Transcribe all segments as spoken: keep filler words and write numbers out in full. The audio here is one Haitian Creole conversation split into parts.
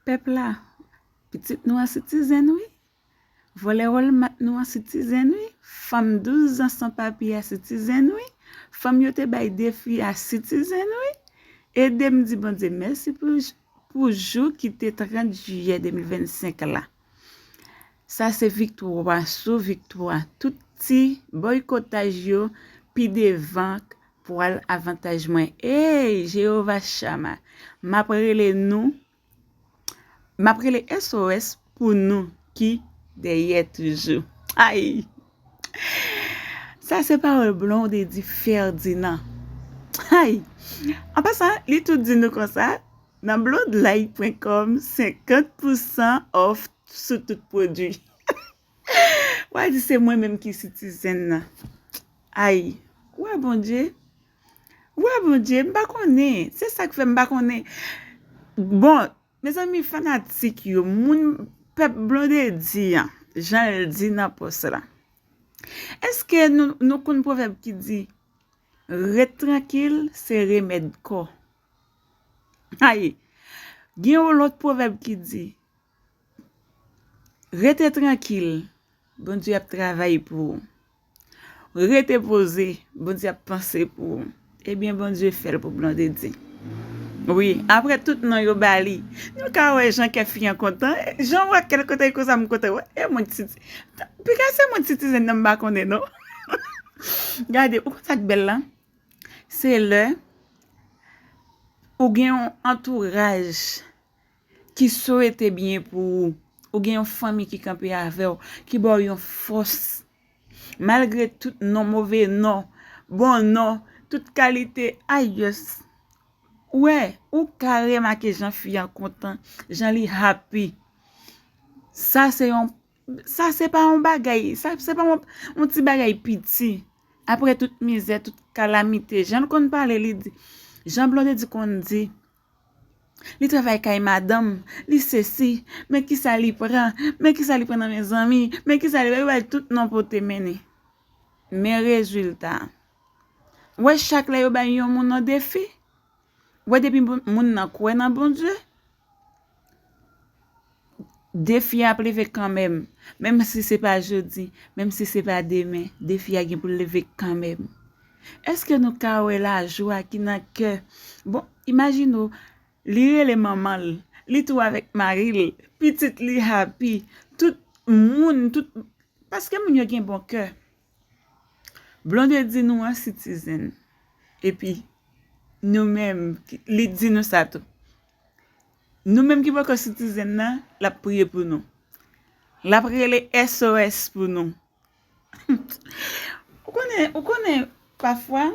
Pèp la, pitit nou an citizen wi. Vòlè Walmart nou an citizen wi. Fanm douz an san papye a citizen wi. Fanm yo te bay defi a citizen wi. Ede m di Bondye mèsi pou, pou jou ki te trant jiyè de mil vennsenk la. Sa se viktwa sou viktwa. Tout ti bòykotaj yo pi devan pwal avantaj mwen. Ey, Jewova Chama, m ap rele nou, m ap rele S O S pou nou ki dèyè toujou. Ay! Sa se pawòl Blondedy Ferdinand. Ay! An pasan, li tou di nou konsa, nan blondlike pwen kòm, senkant pousan off sou tout pwodui. W a di se mwen menm ki citizen nan. Ay, w a Bondye. W a Bondye, m pa konnen. Se sa k fè m pa konnen. Bon, mezanmi, fanatik yo, moun pèp Blondedy an, jan l di nan pòs la. Èske nou, nou konn pwovèb ki di, ret trankil, se remèd kò? Ay, gen yon lòt pwovèb ki di, rete trankil, Bondye ap travay pou ou. Rete poze, Bondye ap panse pou ou. Ebyen, Bondye fè l pou Blondedy. Wi, apre tout non yo ba li, nou ka wè jan kè fi an kontan. Jan w wè kè l kontan, e konsa m kontan. Wè, e mwen ti, piga se mwen citizen nan m pa konnen non. Gade, ou konn sa k bèl la? Se lè ou gen yon antouraj ki swete byen pou ou, ou gen yon fanmi ki kanpe avè w, ki ba w yon fòs, malgre tout non, move non, bon non, tout kalite ayès. Wè, ou ka remake jan fi an kontan, jan li happy. Sa se yon, sa se pa yon bagay, sa se pa yon, yon ti bagay piti. Apre tout mizè, tout kalamite, jan l konn pale, li di, jan Blondedy konn di, li travay kay madanm, li sesi, men kisa li pran, men kisa li pran nan men zanmi, men kisa li, yo bay tout non pou te mennen. Men rezilta. Wè chak lè yo bay yon moun yon defi, wè depi moun nan kwè nan Bondye, defi a ap leve kanmenm, menm si se pa jodi, menm si se pa demen, defi a gen pou l leve kanmenm. Èske nou ka wè lajwa ki nan kè? Bon, imajine w, li rele manman l, li tou avèk mari l, pitit li happy, tout moun, tout, paske moun yo gen bon kè. Blondedy nou an citizen. Epi, nou menm, li di nou sa tou. Nou menm ki poko citizen nan, l ap priye pou nou. L ap rele S O S pou nou. Ou konnen, ou konnen, pafwa,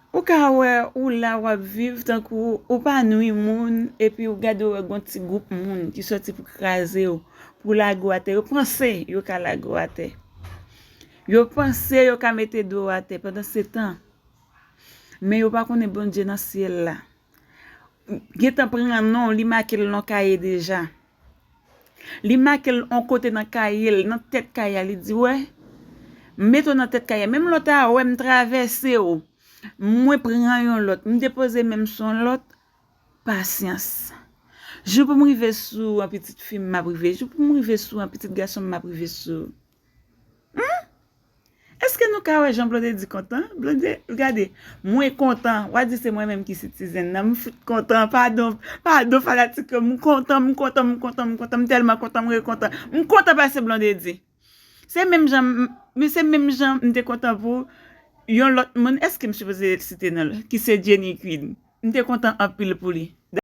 ou ka wè ou la w ap viv tankou ou pa nwi moun, epi ou gade w wè gon ti gwoup moun ki sòti pou kraze w, pou lage w atè. Yo panse yo ka lage w atè. Yo panse yo ka mete do w atè pandan se tan. Men yo pa konnen Bondye nan syèl la gentan pran non w, li make l nan kaye deja. Li make l yon kote nan kaye l, nan tèt kaye a, li di, wè, m mete w nan tèt kaye a. Menm lè w ta wè m travèse w, mwen pran yon lòt, m depoze men m sou yon lòt, pasyans. Jou pou m rive sou an pitit fi m, m ap rive. Jou pou m rive sou an pitit gason m, m ap rive sou. Hmm? Èske nou ka wè jan Blondedy kontan? Blondedy, gade, mwen kontan. W a di se mwen menm ki citizen nan. M fout kontan. Padon, padon fanatik yo. M kontan, m kontan, m kontan, m kontan. M tèlman kontan, m rekontan. M kontan pase Blondedy. Se menm jan, m- men se menm jan m te kontan pou yon lòt moun. Èske m sipoze site non l? Ki se Jenny Queen. M te kontan anpil pou li.